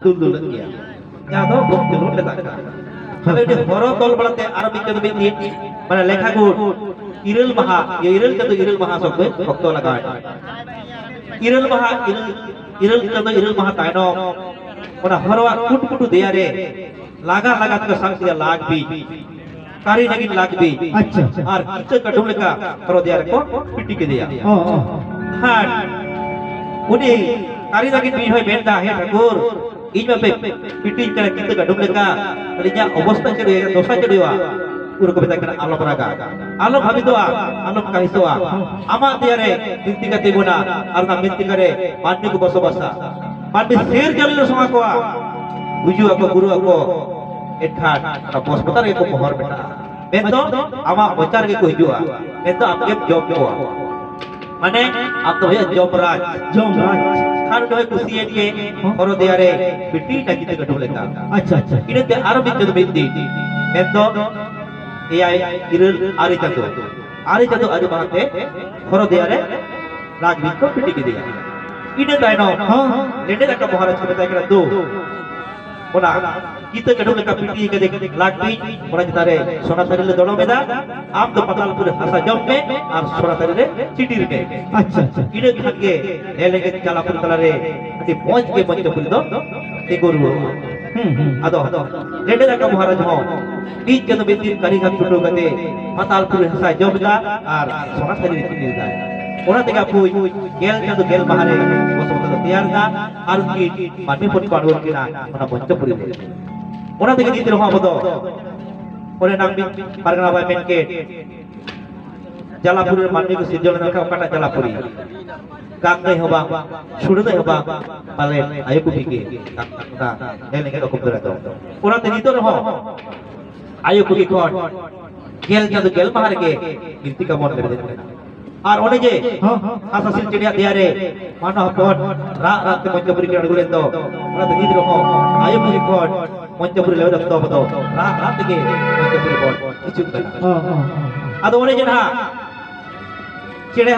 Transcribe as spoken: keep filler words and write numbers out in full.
ᱫᱩᱞ ᱫᱩᱞᱟᱹᱜ ᱜᱮᱭᱟ, ᱡᱟᱦᱟᱸ ᱫᱚ ᱵᱷᱳᱜᱽ ᱠᱷᱮᱞᱳᱰ ᱢᱮᱛᱟᱜ ᱠᱟᱱᱟ᱾ ᱛᱟᱦᱞᱮ ᱩᱱᱤ ᱦᱚᱨᱚ ᱛᱚᱞ ᱵᱟᱲᱟᱛᱮ ᱟᱨᱚ ᱢᱤᱫ ᱪᱟᱸᱫᱚ ᱢᱤᱫ ᱫᱤᱱ, ᱢᱟᱱᱮ ᱞᱮᱠᱷᱟ ᱜᱩᱴ ᱤᱨᱟᱹᱞ ᱢᱟᱦᱟ, ᱤᱭᱟᱹ, ᱤᱨᱟᱹᱞ ᱪᱟᱸᱫᱚ ᱤᱨᱟᱹᱞ ᱢᱟᱦᱟ ᱥᱚᱵᱫᱚ ᱚᱠᱛᱚ ᱞᱟᱜᱟᱣ ᱮᱱᱟ᱾ ᱤᱨᱟᱹᱞ ᱢᱟᱦᱟ, ᱤᱨᱟᱹᱞ, ᱤᱨᱟᱹᱞ ᱪᱟᱸᱫᱚ ᱤᱨᱟᱹᱞ ᱢᱟᱦᱟ ᱛᱟᱭᱱᱚᱢ ᱚᱱᱟ ᱦᱚᱨᱚᱣᱟᱜ ᱠᱩᱴ ᱠᱩᱴᱩ ᱫᱮᱭᱟ ᱨᱮ ᱞᱟᱜᱟ ᱞᱟᱜᱟ ᱛᱮᱠᱚ ᱥᱟᱵ ᱠᱮᱫᱟ ᱞᱟᱜ ᱵᱤᱧ, ᱠᱟᱹᱨᱤ ᱱᱟᱹᱜᱤᱱ ᱞᱟᱜ ᱵᱤᱧ᱾ ᱟᱪᱪᱷᱟ, ᱟᱪᱪᱷᱟ᱾ ᱟᱨ ᱠᱤᱛᱟᱹ ᱠᱟᱹᱰᱩᱢ ᱞᱮᱠᱟ ᱦᱚᱨᱚ ᱫᱮᱭᱟ ᱨᱮᱠᱚ ᱯᱤᱴᱤ ᱠᱮᱫᱮᱭᱟ᱾ ᱚ, ᱚ᱾ ᱠᱷᱟᱱ ᱩᱱᱤ ᱠᱟᱹᱨᱤ ᱱᱟᱹᱜᱤᱱ ᱵᱤᱧ ᱦᱚᱸᱭ ᱢᱮᱱᱫᱟ, "ᱦᱮ ᱴᱷᱟᱹᱠᱩᱨ, ᱤᱧ ᱢᱟᱯᱮ ᱯᱤᱴᱤᱧ ᱠᱟᱱᱟ ᱠᱤᱛᱟᱹ ᱠᱟᱹᱰᱩᱢ ᱞᱮᱠᱟ, ᱛᱟᱦᱞᱮ ᱤᱧᱟᱹᱜ ᱚᱵᱚᱥᱛᱟ ᱪᱮᱫ ᱦᱩᱭᱩᱜᱼᱟ, ᱫᱚᱥᱟ ᱪᱮᱫ ᱦᱩᱭᱩᱜᱼᱟ?" ᱩᱱ ᱠᱚ ᱢᱮᱛᱟᱭ ᱠᱟᱱᱟ, "ᱟᱞᱚᱢ ᱨᱟᱜᱟ, ᱟᱞᱚᱢ ᱠᱟᱹᱦᱤᱥᱚᱜᱼᱟ, ᱟᱢᱟᱜ ᱫᱮᱭᱟ ᱨᱮ ᱵᱤᱱᱛᱤ ᱠᱟᱛᱮ ᱵᱚᱱᱟ, ᱟᱨ ᱚᱱᱟ ᱵᱤᱱᱛᱤ ᱠᱟᱨᱮ ᱢᱟᱹᱱᱢᱤ ᱠᱚ ᱵᱚᱥᱚᱵᱟᱥᱟ, ᱢᱟᱹᱱᱢᱤ ᱥᱮᱨ ᱡᱟᱹᱞᱤ ᱞᱮ ᱥᱚᱝᱟ ᱠᱚᱣᱟ, ᱜᱩᱡᱩᱜ ᱟᱠᱚ, ᱜᱩᱨᱩ ᱟᱠᱚ, ᱮᱱᱠᱷᱟᱱ ᱚᱱᱟ ᱵᱚᱥᱯᱚᱛᱟᱞ ᱨᱮᱜᱮ ᱠᱚ ᱢᱚᱦᱚᱨ ᱢᱮᱴᱟᱜᱼᱟ, ᱢᱮᱱᱫᱚ ᱟᱢᱟᱜ ᱢᱚᱪᱟ ᱨᱮᱜᱮ ᱠᱚ ᱦᱤᱡᱩᱜᱼᱟ, ᱢᱮᱱᱫᱚ ᱟᱢ ᱜᱮᱢ ᱡᱚᱢ ᱠᱚᱣᱟ᱾" ᱢᱟᱱᱮ ᱟᱢ ᱫᱚ ᱦᱩᱭᱩᱜᱼᱟ ᱡᱚᱢ ᱨᱟᱡᱽ᱾ ᱡᱚᱢ ᱨᱟᱡᱽ᱾ ᱠᱷᱟᱱ ᱫᱚᱭ ᱠᱩᱥᱤᱭᱮᱱ ᱜᱮ, ᱦᱚᱸ᱾ ᱦᱚᱨᱚ ᱫᱮᱭᱟ ᱨᱮ ᱵᱤᱴᱤ ᱱᱟᱹᱠᱤᱱ ᱛᱮ ᱠᱟᱹᱴᱩᱵ ᱞᱮᱠᱟ᱾ ᱟᱪᱪᱷᱟ, ᱟᱪᱪᱷᱟ᱾ ᱤᱱᱟᱹᱛᱮ ᱟᱨᱚ ᱢᱤᱫ ᱪᱟᱸᱫᱚ ᱢᱤᱫ ᱫᱤᱱ, ᱢᱮᱱᱫᱚ ᱮᱭᱟᱭ, ᱤᱨᱟᱹᱞ, ᱟᱨᱮ ᱪᱟᱸᱫᱚ, ᱟᱨᱮ ᱪᱟᱸᱫᱚ ᱟᱨᱮ ᱢᱟᱦᱟ ᱛᱮ ᱦᱚᱨᱚ ᱫᱮᱭᱟ ᱨᱮ ᱞᱟᱜ ᱵᱤᱧ ᱠᱚ ᱯᱤᱴᱤ ᱠᱮᱫᱮᱭᱟ᱾ ᱤᱱᱟᱹ ᱛᱟᱭᱱᱚᱢ ᱦᱚᱸ, ᱦᱚᱸ᱾ ᱞᱮᱸᱰᱮᱫ ᱟᱠᱟ ᱢᱚᱦᱟᱨᱟᱡᱽ ᱠᱚ ᱢᱮᱛᱟᱭ ᱠᱟᱱᱟ, ᱫᱩ, ᱚᱱᱟ ᱠᱤᱛᱟᱹ ᱠᱟᱹᱰᱩᱵ ᱞᱮᱠᱟ ᱯᱤᱴᱤ ᱠᱟᱛᱮ ᱞᱟᱜ ᱵᱤᱧ, ᱚᱱᱟ ᱪᱮᱛᱟᱱ ᱨᱮ ᱥᱚᱱᱟ ᱛᱷᱟᱹᱨᱤ ᱞᱮ ᱫᱚᱲᱚᱢ ᱮᱫᱟ, ᱟᱢ ᱫᱚ ᱯᱟᱛᱟᱞᱯᱩᱨᱤ ᱦᱟᱥᱟ ᱡᱚᱢ ᱢᱮ ᱟᱨ ᱥᱚᱱᱟ ᱛᱷᱟᱹᱨᱤ ᱨᱮ ᱪᱤᱴᱤᱨ ᱢᱮ᱾ ᱟᱪᱪᱷᱟ, ᱟᱪᱪᱷᱟ᱾ ᱤᱱᱟᱹ ᱠᱷᱟᱱ ᱜᱮ ᱮ ᱞᱮᱸᱜᱮᱡ ᱡᱟᱞᱟᱯᱩᱨᱤ ᱛᱟᱞᱟᱨᱮ ᱟᱹᱰᱤ ᱢᱚᱡᱽ ᱜᱮ ᱢᱚᱧᱪᱚᱯᱩᱨᱤ ᱫᱚ ᱛᱤᱸᱜᱩ ᱨᱩᱣᱟᱹᱲᱚᱜᱼᱟ᱾ ᱦᱩᱸ, ᱦᱩᱸ᱾ ᱟᱫᱚ ᱞᱮᱸᱰᱮᱫ ᱟᱠᱟ ᱢᱚᱦᱟᱨᱟᱡᱽ ᱦᱚᱸ ᱢᱤᱫ ᱪᱟᱸᱫᱚ ᱢᱤᱫ ᱫᱤᱱ ᱠᱟᱹᱨᱤ ᱜᱟᱱ ᱪᱷᱩᱴᱟᱹᱣ ᱠᱟᱛᱮ ᱯᱟᱛᱟᱞᱯᱩᱨᱤ ᱦᱟᱥᱟᱭ ᱡᱚᱢ ᱮᱫᱟ ᱟᱨ ᱥᱚᱱᱟ ᱛᱷᱟᱹᱨᱤ ᱨᱮ ᱪᱤᱴᱤᱨ ᱮᱫᱟᱭ᱾ ᱚᱱᱟ ᱛᱮᱜᱮ ᱟᱵᱚ ᱜᱮᱞ ᱪᱟᱸᱫᱚ ᱜᱮᱞ ᱢᱟᱦᱟ ᱨᱮ ᱵᱚᱥᱚᱵᱟᱥ ᱫᱚ ᱛᱮᱭᱟᱨ ᱮᱱᱟ ᱟᱨ ᱩᱱᱠᱤᱱ ᱢᱟᱹᱱᱢᱤ ᱵᱚᱱ ᱯᱟᱲᱟᱣ ᱠᱤᱱᱟ ᱚᱱᱟ ᱢᱚᱧᱪᱚᱯᱩᱨᱤ ᱨᱮ᱾ ᱚᱱᱟ ᱛᱮᱜᱮ ᱱᱤᱛ ᱨᱮᱦᱚᱸ ᱟᱵᱚ ᱫᱚ ᱚᱱᱮ ᱱᱟᱝ ᱢᱤᱫ ᱯᱟᱨᱜᱟᱱᱟ ᱵᱟᱭ ᱢᱮᱱ ᱠᱮᱫ, ᱡᱟᱞᱟᱯᱩᱨᱤ ᱨᱮ ᱢᱟᱹᱱᱢᱤ ᱠᱚ ᱥᱤᱨᱡᱚᱱ ᱞᱮᱱᱠᱷᱟᱱ ᱚᱠᱟᱴᱟᱜ ᱡᱟᱞᱟᱯᱩᱨᱤ? ᱜᱟᱝ ᱫᱟᱹᱭ ᱦᱚᱸ ᱵᱟᱝ, ᱥᱩᱲᱟᱹ ᱫᱟᱹᱭ ᱦᱚᱸ ᱵᱟᱝ, ᱯᱟᱞᱮ ᱟᱭᱳ ᱠᱚᱜᱮ ᱜᱮ ᱚᱱᱟ ᱦᱮᱡ ᱞᱮᱱᱠᱷᱟᱱ ᱚᱠᱚᱭ ᱫᱟᱲᱮ ᱫᱚ᱾ ᱚᱱᱟᱛᱮ ᱱᱤᱛᱚᱜ ᱨᱮᱦᱚᱸ ᱟᱭᱳ ᱠᱚᱜᱮ ᱠᱷᱚᱱ ᱜᱮᱞ ᱪᱟᱸᱫᱚ ᱜᱮᱞ ᱢᱟᱦᱟ ᱨᱮᱜᱮ ᱵᱤᱱᱛᱤ ᱠᱟᱵᱚᱱ ᱞᱮ ᱵᱮᱨᱮᱫ ᱠᱟᱱᱟ᱾ ᱟᱨ ᱚᱱᱮ ᱡᱮ ᱦᱚᱸ, ᱦᱚᱸ᱾ ᱦᱟᱸᱥ ᱦᱟᱸᱥᱤᱞ ᱪᱮᱬᱮᱭᱟᱜ ᱫᱮᱭᱟ ᱨᱮ ᱢᱟᱱᱣᱟ ᱦᱚᱯᱚᱱ ᱨᱟᱜ ᱨᱟᱜ ᱛᱮ ᱢᱚᱧᱪᱚᱯᱩᱨᱤ ᱠᱤᱱ ᱟᱬᱜᱚ ᱞᱮᱱ ᱫᱚ, ᱚᱱᱟᱛᱮ ᱱᱤᱛ ᱨᱮᱦᱚᱸ ᱟᱭᱳ ᱠᱚᱜᱮ ᱠᱷᱚᱱ ᱢᱚᱧᱪᱚᱯᱩᱨᱤ ᱞᱮᱵᱮᱫ ᱚᱠᱛᱚ ᱟᱵᱚ ᱫᱚ ᱨᱟᱜ ᱨᱟᱜ ᱛᱮᱜᱮ ᱢᱚᱧᱪᱚᱯᱩᱨᱤ ᱵᱚᱱ ᱦᱤᱡᱩᱜ ᱠᱟᱱᱟ᱾ ᱦᱚᱸ, ᱦᱚᱸ, ᱦᱚᱸ᱾ ᱟᱫᱚ ᱚᱱᱮ ᱡᱮ ᱱᱟᱦᱟᱜ ᱪᱮᱬᱮ